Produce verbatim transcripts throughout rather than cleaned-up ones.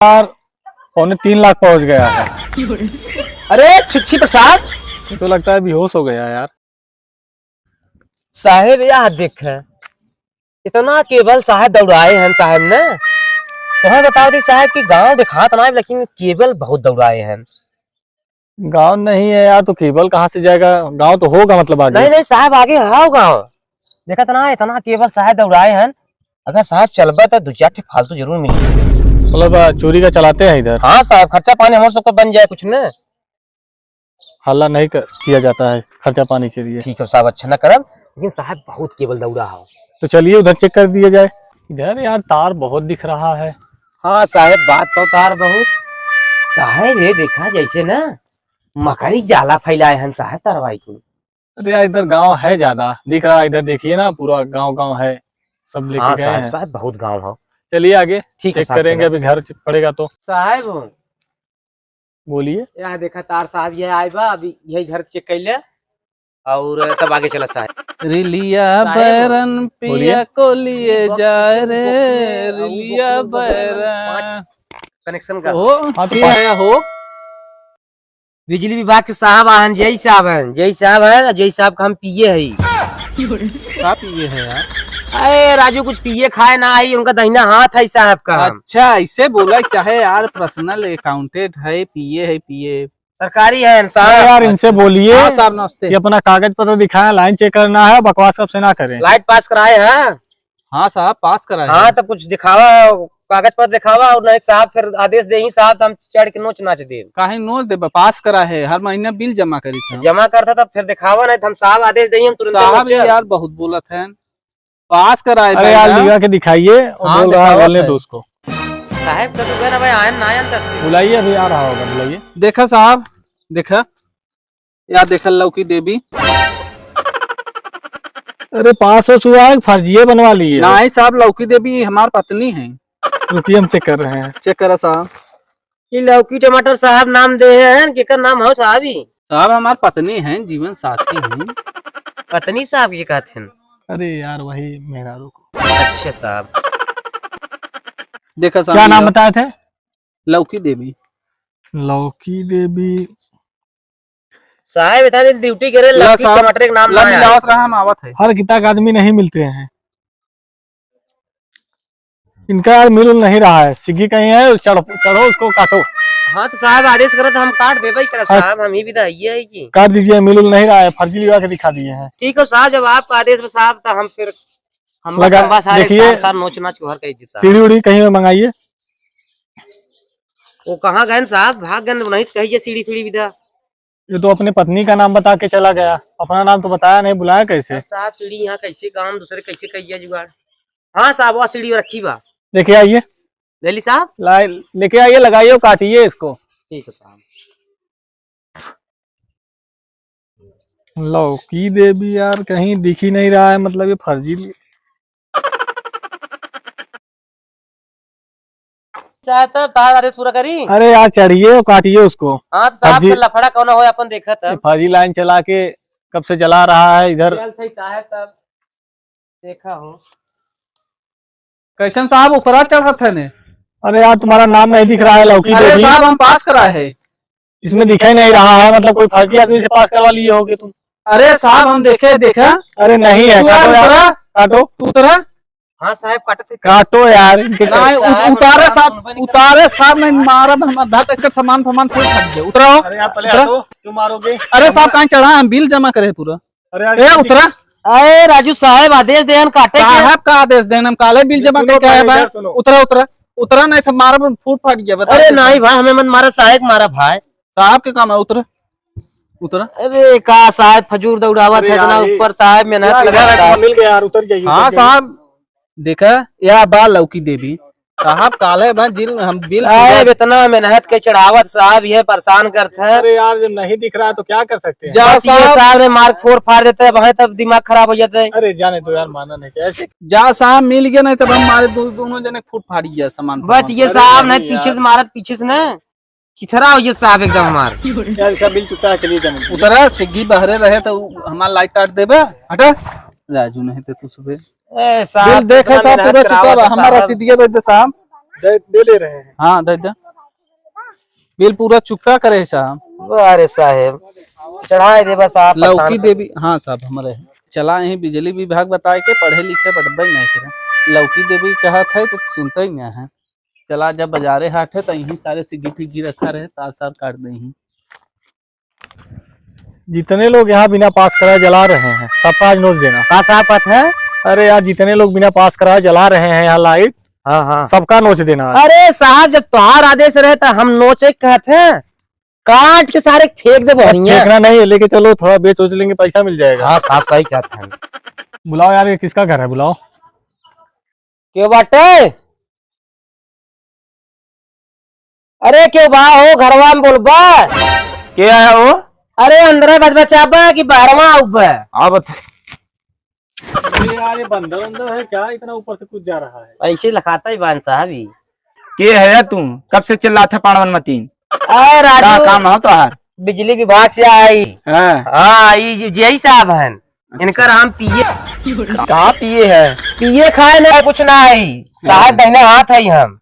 यार, पौने तीन लाख पहुंच गया है। अरे छुच्छी प्रसाद, ये तो लगता है बेहोश हो गया यार। साहेब, यह देख, इतना केबल साहेब दौड़ाए हैं साहेब ने। तुम्हें बताओ दी साहेब कि गांव देखात ना, लेकिन केबल बहुत दौड़ाए हैं। गांव नहीं है यार, तो केबल कहाँ से जाएगा? गांव तो होगा, मतलब, आगे। नहीं, नहीं साहेब, आगे है गांव। देखत ना, इतना केबल साहेब दौड़ाए हैं। अगर साहेब चलबा तो दो चार ठे फालतू जरूर मिली। मतलब, आ, चोरी का चलाते हैं इधर? हाँ साहेब, खर्चा पानी हमर सबका बन जाए कुछ न। हल्ला नहीं कर, किया जाता है खर्चा पानी के लिए। ठीक है साहेब, अच्छा ना करब, लेकिन साहेब बहुत केबल दौड़ा हो। तो चलिए उधर चेक कर दिया जाए। इधर यार तार बहुत दिख रहा है। हाँ साहेब, बात तो तार बहुत। साहेब ये देखा जैसे ना मकड़ी जाला फैलाए हैं साहेब तारवाई को। अरे यार, इधर गांव है ज्यादा दिख रहा है, इधर देखिए ना पूरा गांव गांव है, सब लेके हाँ गए साहेब, हैं। साहेब बहुत गांव है। चलिए आगे ठीक है चेक साहेब, करेंगे, चलो। अभी घर च-, पड़ेगा तो। साहेब बोलिए। यहाँ देखा तार साहब, ये आए बा, अभी यही घर चेक कर ले और तब आगे चला साहब। रिलिया साहेब। बैरन पिया बोलिए। को लिए बॉक्स, जाए रे, बॉक्स में, वो रिलिया बॉक्स में बैरन। पाँच कनेक्शन का। ओ, हाँ, तो क्या पाँच है हो? बिजली विभाग के साहब आहन, जय साहब हैं, जय साहब हैं, जय साहब का हम पिए है। का पिए है यार? अरे राजू, कुछ पिए खाए ना आई, उनका दहिना हाथ है साहब का। अच्छा, इसे बोला चाहे यार, पर्सनल अकाउंटेंट है, पिए है, पिए। सरकारी है साहब। अरे यार, इनसे बोलिए हाँ साहब, नमस्ते। कि अपना कागज पत्र दिखाएं, लाइन चेक करना है, बकवास कब से ना करें। लाइट पास कराए हैं। हाँ साहब, पास कराए हाँ, हैं। तब कुछ दिखावा, कागज पत्र दिखावा, और नहीं साहब फिर आदेश दे ही साहब, तो हम चढ़ के नोच नाच देब। काहे नोच देबा? पास करा है, हर महीना बिल जमा करी था। जमा करता तब फिर दिखावा, नहीं तो हम साहब आदेश दे ही हम तुरंत साहब नोचे। ये यार बहुत बोलत हैं, पास करा है अरे यार, भैया। लिवा के दिखाइए, और हाँ, बोल रहा है, दिखावा बोलने है। दो उसको। साहब, तो तू गए ना भाई, आयन ना आयन तक से। बुलाइए, अभी आ रहा होगा, बुलाइए। देखा साहब, देखा, या देखल लौकी देवी। अरे पास हो सुआ, फर्जिए बनवा लिए। नहीं साहब, लौकी देवी हमार पत्नी है। रुकिए, हम चेक कर रहे हैं। चेक करा साहब। ये लौकी टमाटर साहब नाम दे हैं, केकर नाम हो साहब ही? साहब हमार पत्नी है, जीवन साथी है। पत्नी साहब के कहते हैं? अरे यार, वही मेहरारू को। अच्छा साहब। देखा साहब, क्या नाम बताए थे? लौकी देवी। लौकी देवी। साहब, इतना दिन ड्यूटी करे, ला लौकी साहब, टमाटर के नाम ला ना आया। मिलावत रहा, हम आवत है। हर किता का आदमी नहीं मिलते हैं। इनका यार मिल उल नहीं रहा है। सिग्गी कहीं है, चढ़-, चढ़ो उसको, काटो। हाँ, तो साहब आदेश करत, हम काट देबे ही करब हाँ। साहब, हम ही विदा ये है कि काट दीजिए, मिल उल नहीं रहा है, फर्जी लिवा के दिखा दिए हैं। ठीक हो साहब, जब आपका आदेश बा साहब, तो हम फिर हम लगा, बस, हम बस सारे देखिए, तार सार नोच नाच को हर कह देता। सीढ़ी उड़ी कहीं में मंगाइए। वो कहाँ गए साहब? भाग गए, नहीं से कहिए सीढ़ी फीढ़ी विदा। ये तो अपने पत्नी का नाम बता के चला गया, अपना नाम तो बताया नहीं, बुलाया कैसे? साहब, सीढ़ी यहाँ कैसे काम दूसरे कैसे कहिए जुगाड़? हाँ साहब, वह सीढ़ी रखी बा। लेके आइए। ले ली साहब? लाए, लेके आइए, लगाइए, काटिए इसको। ठीक है साहब। लौकी देवी यार कहीं दिख ही नहीं रहा है, मतलब ये फर्जी। साहब, तो तार आदेश पूरा करी। अरे यार, चढ़िए और काटिए उसको। हाँ, तो साहब, फर्जी, फिर लफड़ा कौन हो, अपन देखत ये हब। फर्जी लाइन चला के कब से जला रहा है इधर। चल, सही साहब, तब देखा हो। कैसन साहब, ऊपरा चढ़त है ने? अरे यार, तुम्हारा नाम नहीं दिख रहा है, लौकी अरे देवी। साहब, हम पास करा है। इसमें दिखाई नहीं रहा है, मतलब कोई फर्जी आदमी से पास करवा लिए होगे तुम। अरे साहब, हम देखे, देखा। अरे नहीं है, तू यार काटो यार, उतरा। काटो। उतरा। हाँ साहब, काटत है। काटो यार, इनके नहीं, उ-, साहब, उतारे साहब, साहब, सुनबे नहीं उतारे साहब, नहीं मारब हम, आधा तक सामान फामान फूट फट गया। उतरा हो। अरे यार, पहले उतरा। हटो, क्यों मारोगे? अरे साहब, कहाँ चढ़ा? हम बिल जमा करे पूरा। अरे यार, ए, किसी उतरा। अरे राजू साहब, आदेश देहन काटे के। साहब का आदेश देहन, हम काले बिल जमा सुनो करके आए भाई, बा। इधर सुनो। उतरा, उतरा, उतरा, नहीं तो मारब फूट फाट गया, बता अरे दे। नहीं भाई, हमें मत मारा, साहेब मारा भाई। साहब के काम है, उतरा, उतरा। अरे का साहब फजूर दौड़ावत अरे है, इतना यार, ये ऊपर साहब मेहनत यार, लगा यार, था। मिल गया यार, उतर जाइए, हाँ उतर जाइए। साहब, देखा, या बा लौकी देवी। साहब, काले बा जिल, हम बिल साहब, पूरा इतना मेहनत के चढ़ावत साहब, ये परेशान करत है। अरे यार, जब नहीं दिख रहा है तो क्या कर सकते हैं? जा बस ये साहब। साहब ने मार फोड़ फाड़ देते हैं, वहीं तब दिमाग खराब हो जाता है। अरे जाने दो यार, माना नहीं क्या ऐसे? जा साहब, मिल गया, नहीं तब हम मारे दो, दोनों जने फूट फाड़ी गया सामान बस फामान। ये अरे साहब नहीं नहीं पीछे यार। से मारत, पीछे से ना चिथरा हो ये साहब एकदम हमार। यार, इसका बिल चुकता है, चलिए जाने। उतरा, सिग्गी बहरे रहे तो हमार लाइट काट देबे। हटा। राजू नहीं तो तू सुबह। ए, साहब, बिल देखे इतना साहब, मेहनत पूरा चुका करावत बा। है हमारा साहब। रसीदिया दे दे साहब। दे, दे ले रहे हैं। हाँ, दे दे। बिल पूरा चुकता करे है साहब। अरे साहेब, चढ़ाए दे बस आप, लौकी परेशान कर देवी, हाँ साहब, हमरे है। चला यहीं बिजली विभाग बताए के पढ़े लिखे बटबे नहीं करे। लौकी देवी कहत है तो सुनते ही नहीं है। चला जब बाजारे हाट है तो यहीं सारे सिग्गी फिग्गी रखा रहे, तार सार काट दे यहीं। जितने लोग यहाँ बिना पास कराए जला रहे हैं, सबका आज नोच देना। का साहब कहत है? अरे यार, जितने लोग बिना पास कराए जला रहे हैं यहाँ लाइट, हाँ, हाँ। सबका नोच देना आज। अरे साहब, जब तोहार आदेश रहे तो हम नोचे कहत हैं, काट के सारे फेंक दे बहरिया। फेंकना नहीं है, लेके चलो, थोड़ा बेच उच लेंगे, पैसा मिल जाएगा। हाँ साहब, सही कहत हैं। बुलाओ यार, ये किसका घर है, बुलाओ। के बाटे? अरे, के बा हो, घरवा में बोलबा? के आया हो? अरे, अंदर बच बचाबा कि बाहरवा आउबा? आवत। अरे यार, ये बंदर उंदर है क्या? इतना ऊपर से कुछ जा रहा है। ऐसे लखाता ही बान साहब ही। के है तू? कब से चिल्लात है पाड़वन मतीन? अरे राजू, का काम हो तोहार? बिजली विभाग से आई। हाँ। हाँ, ई जे-, जेई साहब हन। अच्छा। इनकर हम पिए। कहाँ पिए है? पिए खाए ना, कुछ ना आई। साहब, हाँ। दहिना हाथ है हम।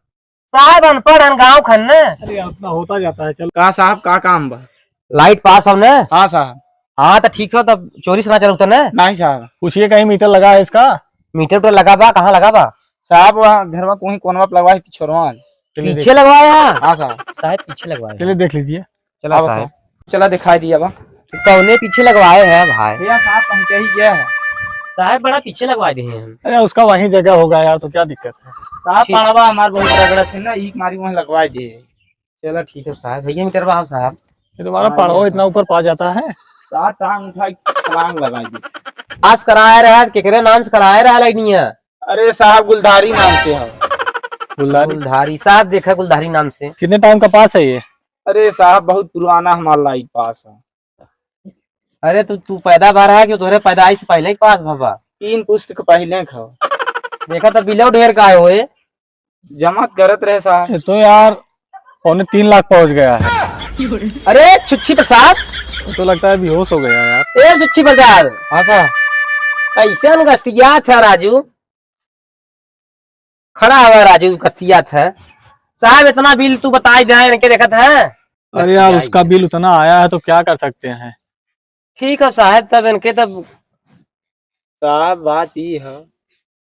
साहब अनपढ़ हन, गाँव खन न। अरे यार, उतना होता जाता है, चल। का साहब, का काम बा? लाइट पास हो न? हाँ साहब। हाँ, तो ठीक हो, तब चोरी से ना चलता न? नहीं साहब। पूछिए, कहीं मीटर लगा है इसका? मीटर तो लगा बा, कहाँ लगा बा? साहब, वहाँ घर में कोई कोनवा पे लगवा है, पिछोरवा में। चलिए पीछे देख- लगवाया? हाँ साहब। साहब, पीछे लगवाया। चलिए देख लीजिए। चला हाँ साहब। साहब। चला दिखाई दिया बा। कौने पीछे लगवाए हैं भाई? भैया साहब पहुँचे ही गया है। साहब बड़ा पीछे लगवा दिए हैं। अरे उसका वहीं जगह होगा यार, तो क्या दिक्कत है? साहब ठीक। पड़वा हमार बहुत रगड़त है ना, ई मारी वहीं लगवा दिए। चला ठीक है साहब, भैया मीटर बा साहब। ये तुम्हारा हाँ, पड़वा ये इतना ऊपर पा जाता है? साहब टांग उठा के छलांग लगा दी। आज कराए रहा, केकरे नाम से कराए रहा लाइनिया? अरे साहब गुलधारी नाम से है। गुलधारी? गुलधारी साहब, देखा गुलधारी नाम से। कितने टाइम का पास है ये? अरे साहब बहुत पुराना हमारा लाइट पास है। अरे तू, तू पैदा भा रहा है कि तोहरे पैदाइश से पहले ही पास भवा? तीन पुस्तक पहले खाओ। देखा तो बिलो ढेर का है होए। जमा करत रहे साहब। ये तो यार पौने तीन लाख पहुंच गया है। अरे छुच्छी प्रसाद। तो लगता है बेहोश हो गया यार। ए छुच्छी प्रसाद। हाँ साहब। कैसे अनगस्तियात है राजू? खड़ा हुआ राजू कस्तियात है। साहब इतना बिल तू बताई दे, इनके देखत है। अरे यार, उसका बिल उतना आया है तो क्या कर सकते हैं? ठीक है साहब, तब इनके तब साहब बात ई है,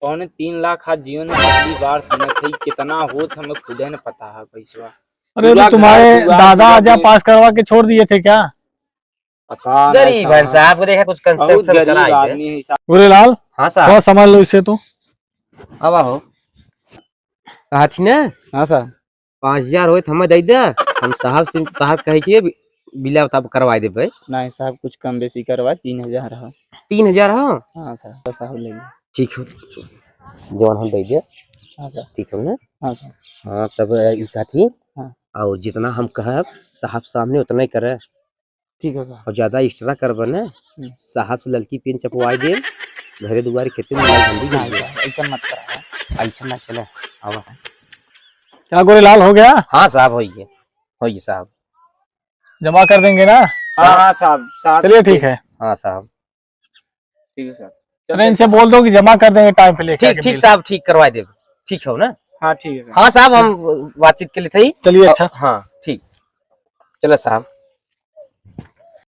पौने तीन लाख आज जीवन में पहली बार सुनत है, कितना होत हमें खुदे न पता है पैसवा। अरे तो पूरा तुम्हारे घर दुआर दादा पूरा आजा देश। पास करवा के छोड़ दिए थे क्या? पता नहीं गरीब है साहब। साहब को देखा, कुछ बहुत कंसेप्शन गरीब कराई दे। आदमी है साहब। गोरेलाल, हाँ साहब। थोड़ा समझ लो इसे तो। अब आहो। कहा थी ना? हाँ साहब। पाँच हजार होए तो हमें दे दे, हम साहब से, साहब कहे कि बिला तब करवाई देबे। नहीं साहब, कुछ कम बेसी करवा, तीन हजार हो। तीन हजार हो? हाँ साहब, साहब ले लो। ठीक हो, जौन हम दे दे। हाँ साहब। ठीक हो ना? हाँ साहब। हाँ, तब ई कहा थी, हाँ। और जितना हम कहब साहब सामने उतना ही करे। ठीक है साहब। और ज्यादा एक्स्ट्रा करबे ना, हम्म। साहब से ललकी पेन चपवाई दे, घरे दुआरे खेते में लाल झंडी नहीं गिर जाए। साहब, ऐसा मत करा। ऐसा ना चले। आवा। क्या गोरेलाल हो गया? हाँ साहब, हो गया, हो गया साहब। जमा कर देंगे ना? हाँ, हाँ साहब, साहब। चलिए ठीक है। हाँ साहब। ठीक है साहब। अरे इनसे बोल दो कि जमा कर देंगे टाइम पे लेके ठीक, आके ठीक बिल। साहब, ठीक करवा देब। ठीक हो ना? हाँ, ठीक है साहब। हाँ साहब, हम बातचीत के लिए थे ही। चलिए, अच्छा। हाँ, ठीक। चलो साहब।